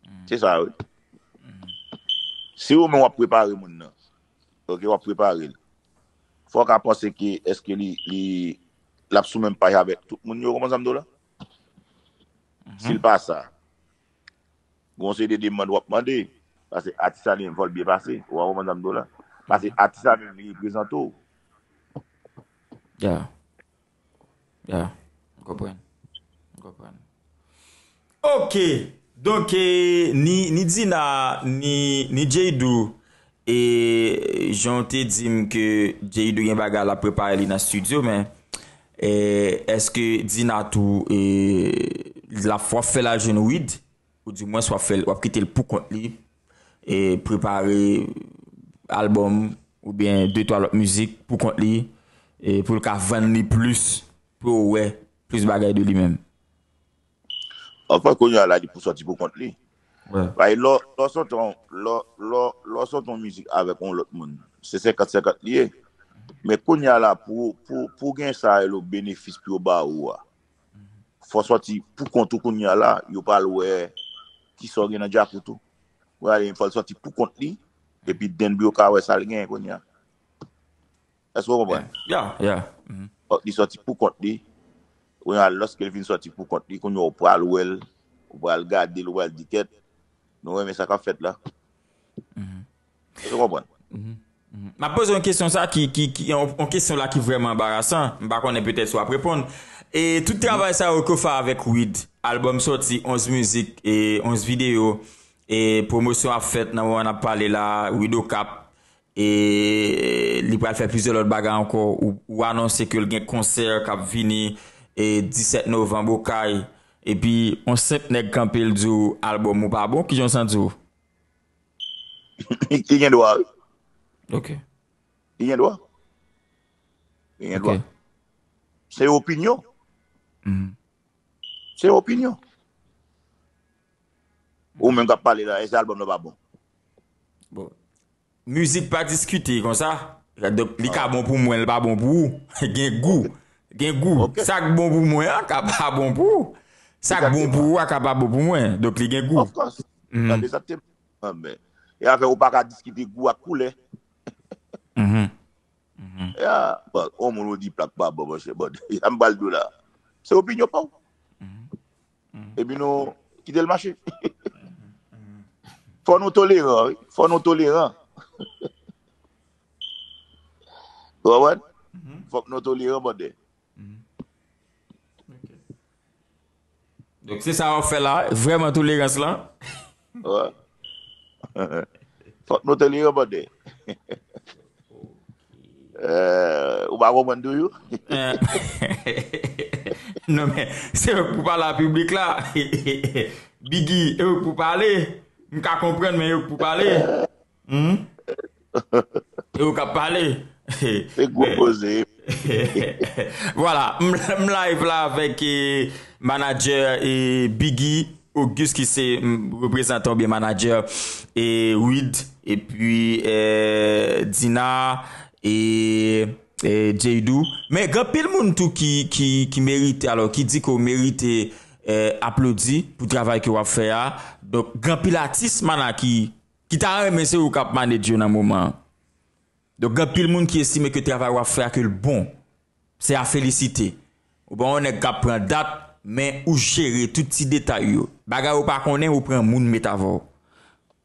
Mhm. Se sa, wi. Mhm. Si ou menm w ap prepare moun nan, ok, w ap prepare l, fò w ka panse ke èske li, li, l ap sou menm paj avèk tout moun yo, ou konprann sa m di w la? Mhm. Si l pa sa, gon seri de demann w ap mande, paske atis la li menm fò l byen pase, ou konprann sa m di w la? Paske atis la menm li reprezante w. Ya. Ya, m konprann. M konprann. Ok. Donk, e, ni, ni Dina, ni, ni Jay-Do, e, jan w te di m ke Jay-Do gen bagay l ap prepare li nan estidyo, men, e, èske Dina tou, e, l ap, w ap fè l al jwenn Wid? Ou di mwens w ap fè l, w ap kite l pou kont li, e prepare albòm oubyen de twa lòt mizik pou kont li, e pou l ka vann li plis, pou yo wè plis bagay de li menm? Anfen, kounye a la, li pou sòti pou kont li. Wi. Paske lè, lè w sòti yon, lè, lè, lè w sòti yon mizik avèk yon lòt moun, se senkant senkant li ye. Men kounye a la, pou, pou, pou gen sa yo benefis pou yo ba ou a, fò sòti pou kont ou kounye a la, yo pral wè kisa w gen nan djakout ou. Kounye a, fò l sòti pou kont li, epi then pou yo ka wè sa l gen kounye a. Èske w konprann? Yeah, yeah. Mm -hmm. Fòk li sòti pou kont li. Ou alòske l vin sòti pou kont li, kounye a ou pral wè l, ou pral gade l, ou pral di kèt. Nou renmen sa k ap fèt la. Mm -hmm. Èske w konprann? Mm -hmm. M ap poze yon kesyon sa ki, ki, ki yon, yon kesyon la ki vrèman anbarasan. M pa konnen petèt si w ap reponn. E tout travay sa yo ke w fè avèk Wid, albòm sòti, onz mizik, e onz videyo, e pwomosyon ap fèt nan moman n ap pale la, Wid Okap, e li pral fè plizyè lòt bagay ankò, ou, ou anonse ke l gen konsè k ap vini, e disèt novanm Okay, epi yon senp nèg kanpe l di w albòm ou pa bon, kijan w santi w? Li gen dwa, wi. Ok. Li gen dwa. Li gen dwa. Ok. Se opinyon. Mm. Se opinyon. Ou menm k ap pale la, èske albòm nan pa bon? Bon. Mizik pa diskite konsa. Donk, li ka bon pou mwen, li pa bon pou ou. Gen gou. Gen gou. Ok. Sa k bon pou mwen an ka pa bon pou ou. Sa k bon pou ou a ka pa bon pou mwen. Donk, li gen gou. Of course. Gade sa te. Ah, men. E afè ou pa ka diskite gou ak koulè. Mhm. Ya, bon, on moun ou di plak pa bon, monchè, bon, sa m pral di w la. Se opinyon pa w. Epi nou kite l mache. Fò nou toleran, wi. Fò nou toleran. Ou konprann? Fòk nou toleran, brother. Donk, se sa w ap fè la, vrèman tolerans lan. Wè. Fòk nou toleran, brother. Eh, ou pa konprann toujou? Eh. Non, men, se yo k pou pale a piblik la. Biggy, e yo k pou pale. M ka konprann, men yo k pou pale. Hmm? E yo k ap pale. Se gwo koze. Voilà, m, m live la avèk, eh, manager, eh, Biggy Auguste, ki se, mm, reprezantan oubyen manager, eh, Wid, epi, eh, Dina, e, e Jeydou. Men gen anpil moun tou ki, ki, ki merite, alò, ki di ke w merite, eh, aplodi pou travay ke w ap fè a. Donk, gen anpil atis, mana, ki, ki ta renmen se ou k ap manage yo nan moman an. Donk, gen anpil moun ki estime ke travay w ap fè a, ke l bon. Se a felisite. Ou pa yon nèg k ap pran dat, men ou jere tout ti detay yo. Bagay ou pa konnen, ou pran moun met avè w.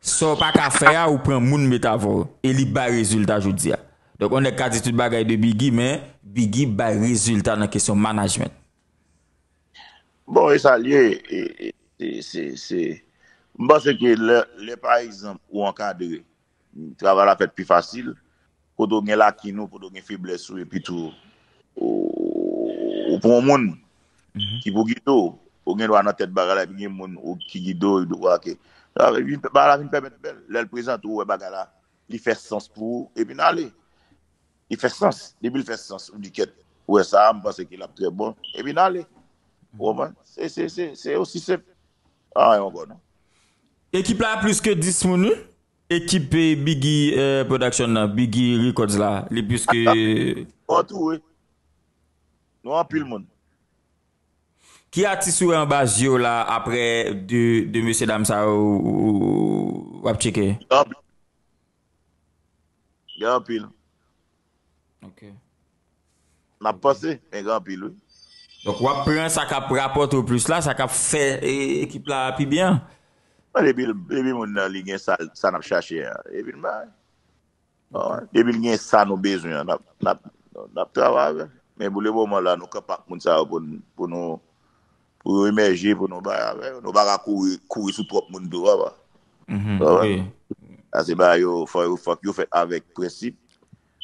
Sa w pa ka fè a, ou pran moun met avè w. E li bay rezilta jodi a. Donk, yon nèg ka di tout bagay de Biggy, men Biggy bay rezilta nan kesyon management. Bon, e sa l ye, e, e, se, se, se, m panse ke lè, lè pa egzanp, ou ankadre, travay la fèt pi fasil, kote w gen lakin ou, kote w gen feblès ou, epi tou, ou, ou pran yon moun ki pou gide w, ou gen dwa nan tèt bagay la, epi gen moun ou ki gide w, ou dwa ke, bagay la vin pèmèt bèl, lè l prezante w, ou wè bagay la, li fè sans pou ou, epi n ale. Li fè sans. Depi l fè sans, ou di kèt, ou wè sa a, m panse ke l ap trè bon. Epi n ale. Ou konprann? Se, se, se, se osi senp. Anyen ankò, non. Ekip la plis ke dis moun, wi. Ekip, eh, Biggy, eh, Production nan, Biggy Records la, li plis ke... Bon, tou, wi. Nou anpil moun. Ki atis ou wè anba zye w la, apre de, de mesye dam sa yo, ou, ou, w ap tcheke? Gen anpil. Gen anpil. Ok. M ap panse, men gen anpil, wi. Donk, w ap pran sa k ap rapòte w plis la, sa k ap fè, e, ekip la pi byen. Mwen, depi, depi moun nan li gen sa, sa n ap chache a, epi l bay. Bon, depi l gen sa nou bezwen an, n ap, n ap, n ap travay avè l. Men pou lemoman la, nou kanpe ak moun sa yo pou n, pou nou, pou yo emèje, pou nou bay avè yo. Nou pa ka kouri, kouri sou twòp moun tou, papa. Mhm, Sa wè? Wi. Sa se bagay yo, fò yo, fòk yo fèt avèk prensip,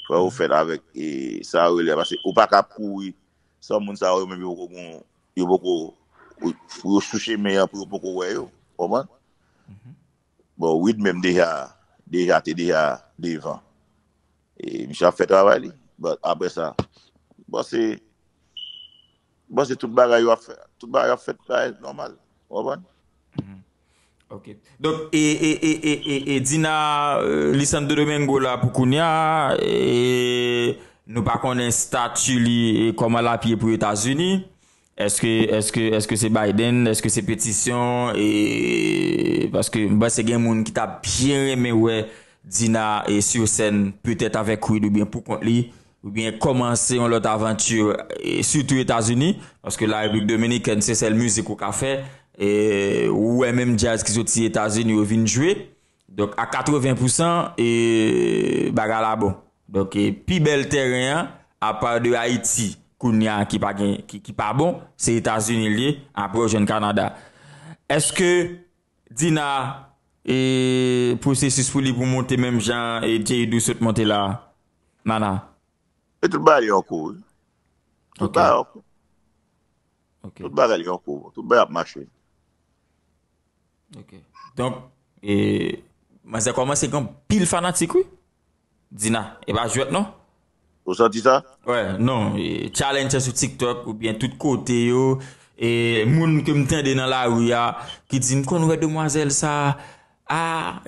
fò yo fèt avèk, e, sa yo rele, paske ou pa ka ap kouri san moun sa yo, yo menm yo poko gon, yo poko, yo sou chemen an pou yo poko wè yo, konprann? Bon, Wid menm deja, deja te deja devan. E misye ap fè travay li. But apre sa, bon, se, bon, se tout bagay yo ap fè, tout bagay ap fèt bagay nòmal. Ou konprann? Ok. Donk, e, e, e, e, e, e Dina, euh, li Santo Domingo la pou kounye a, e nou pa konnen stati li, e kòman l ap ye pou Etazini. Èske, èske, èske se Biden? Èske se petisyon? E, paske m panse gen moun ki ta byen renmen wè Dina e sou sèn, petèt avèk Wid oubyen pou kont li. oubyen kòmanse yon lòt avanti, e sitou Etazini, paske la Repiblik Dominikèn se sèl mizik ou ka fè, e ou wè menm djaz ki soti Etazini yo vin jwe. Donk a katreven pousan, e bagay la bon. Donk e pi bèl tèren an, apa de Ayiti, kounye a ki pa gen, ki, ki pa bon, se Etazini l ye, apre w jwenn Kanada. Èske Dina, e pwosesis pou li pou monte menm jan e Jay Dou sot monte la, Mana? E tout bagay li an kou, wi. Tout Ok, bagay an kou. ok, Tout bagay li an kou. Tout bagay ap mache. ok. Donk, e manzè kòmanse gen pil fanatik, wi. Dina, e pa jwèt non. Ou santi sa? Wè, non, e, challenge sou TikTok oubyen tout kote yo, e moun ke m tande nan lari a, ki di m konn wè demwazèl sa, a,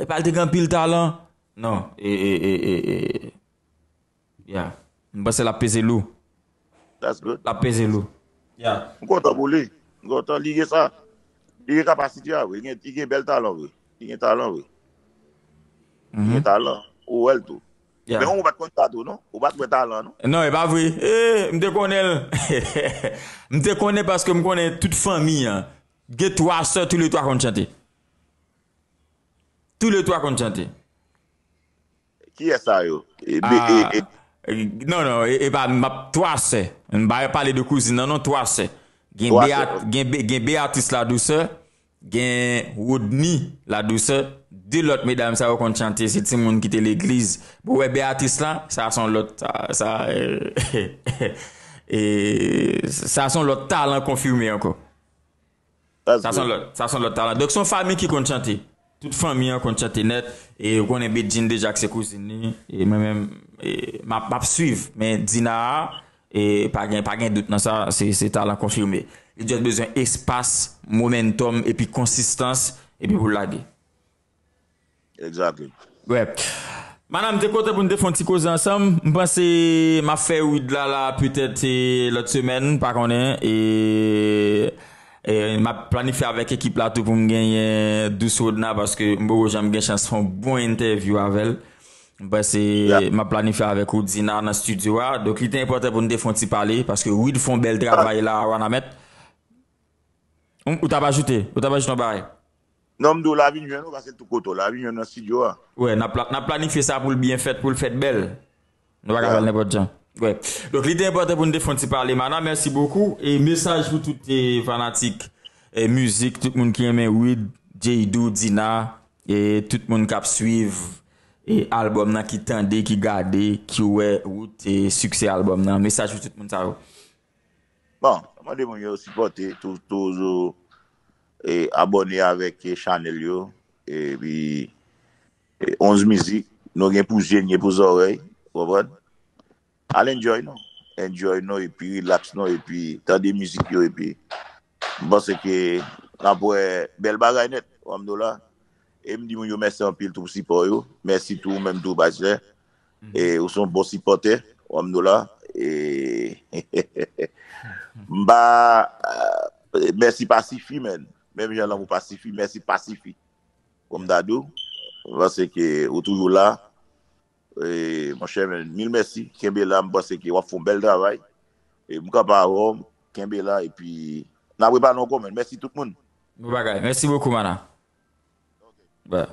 e pa l te gen anpil talan. Non, e, e, e, e, e, yeah. M panse l ap peze lou. That's good. L ap peze lou. Yeah. M kontan pou li. M kontan li gen sa. Li gen kapasite a vre. Li gen, li gen bèl talan vre. Li gen talan vre. Li Mhm. Gen talan. Ou wè l tou. Men Yeah. ou pa t konn sa tou, non? Ou pa t wè talan, non? Non, e pa vre. E, m te konnen l. M te konnen paske m konnen tout fanmi an. Gen twa sè, tou le twa konn chante. Tou le twa konn chante. Kiyès sa yo? E, be- e, Ah, e, eh, non, non, e, e pa, m ap twa sè. M pa pale de kouzin nan, non, twa sè. Gen Twa Beat, sè. gen, Be- gen Beatrice Ladouceur, gen Rodney Ladouceur, de lòt medam sa yo konn chante, se timoun ki te legliz. Bon, wè Beatrice la, sa se yon lòt, sa, sa, eh, e, sa se yon lòt talan konfime ankò. That's Sa se yon good. lòt, sa se yon lòt talan. Donk se yon fanmi ki konn chante. Tout fanmi an konn chante nèt. E ou konnen Bedjine deja k se kouzin li. E mwen menm, e, m ap, m ap swiv. Men Dina a, e pa gen, pa gen dout nan sa, se, se talan konfime. Li just bezwen espas, momentum, epi konsistans, epi pou l lage. Exactly. Wè. Mana, m te kontan pou n te fè yon ti koze ansanm. M panse m ap fè Wid la, la, petèt, e, lòt semèn, pa konnen. E, e, m ap planifye avèk ekip la tou pou m genyen Douce Rodna, paske m poko janm gen chans fè yon bon entèvyou avè l. M panse Yeah. m ap planifye avèk ou Dina nan estidyo a. Donk, li te enpòtan pou n te fè yon ti pale, paske Wid fè yon bèl travay la, a Wanament. Ou, ou t ap ajoute, ou t ap ajoute yon bagay? Non, m di w la vin jwenn ou, paske tout kote w la vin jwenn nan estidyo a. Wè, n ap pla- n ap planifye sa pou l byen fèt, pou l fèt bèl. Nou pa ka fè l Yeah. nenpòt jan. Wè. Donk, li te enpòtan pou n te fè yon ti pale, Mana. Mèsi bokou. E mesaj pou tout e, fanatik e, mizik, tout moun ki renmen Wid, Jay Dou, Dina, e tout moun k ap swiv e, albòm nan, ki tande, ki gade, ki wè wout e siksè albòm nan. Mesaj pou tout moun sa yo. Bon, mande moun yo sipòte, tou- toujou e, abòne avèk e, chanèl yo. Epi e, onz mizik, nou gen pou zye, gen pou zòrèy, ou konprann? Al enjoy nou. Enjoy nou, epi relax nou, epi tande mizik yo, epi m panse ke n ap wè bèl bagay nèt, ou konprann la. E m di moun yo mèsi anpil tou pou sipò yo. Mèsi tou ou menm tou, Pastè. E ou se yon bon sipòtè, ou konprann la. E m pa, e, mèsi pa sifi, men. Menm jan lanmou pa sifi, mèsi pa sifi. Kòm m ta di w, m panse ke ou toujou la. E, monchè, men, mil mèsi. Kenbe la, m panse ke w ap fè yon bèl travay. E m kanpe avè w, kenbe la, epi n ap repale ankò, men. Mèsi tout moun. Bon bagay. Mèsi bokou, Mana. Bye.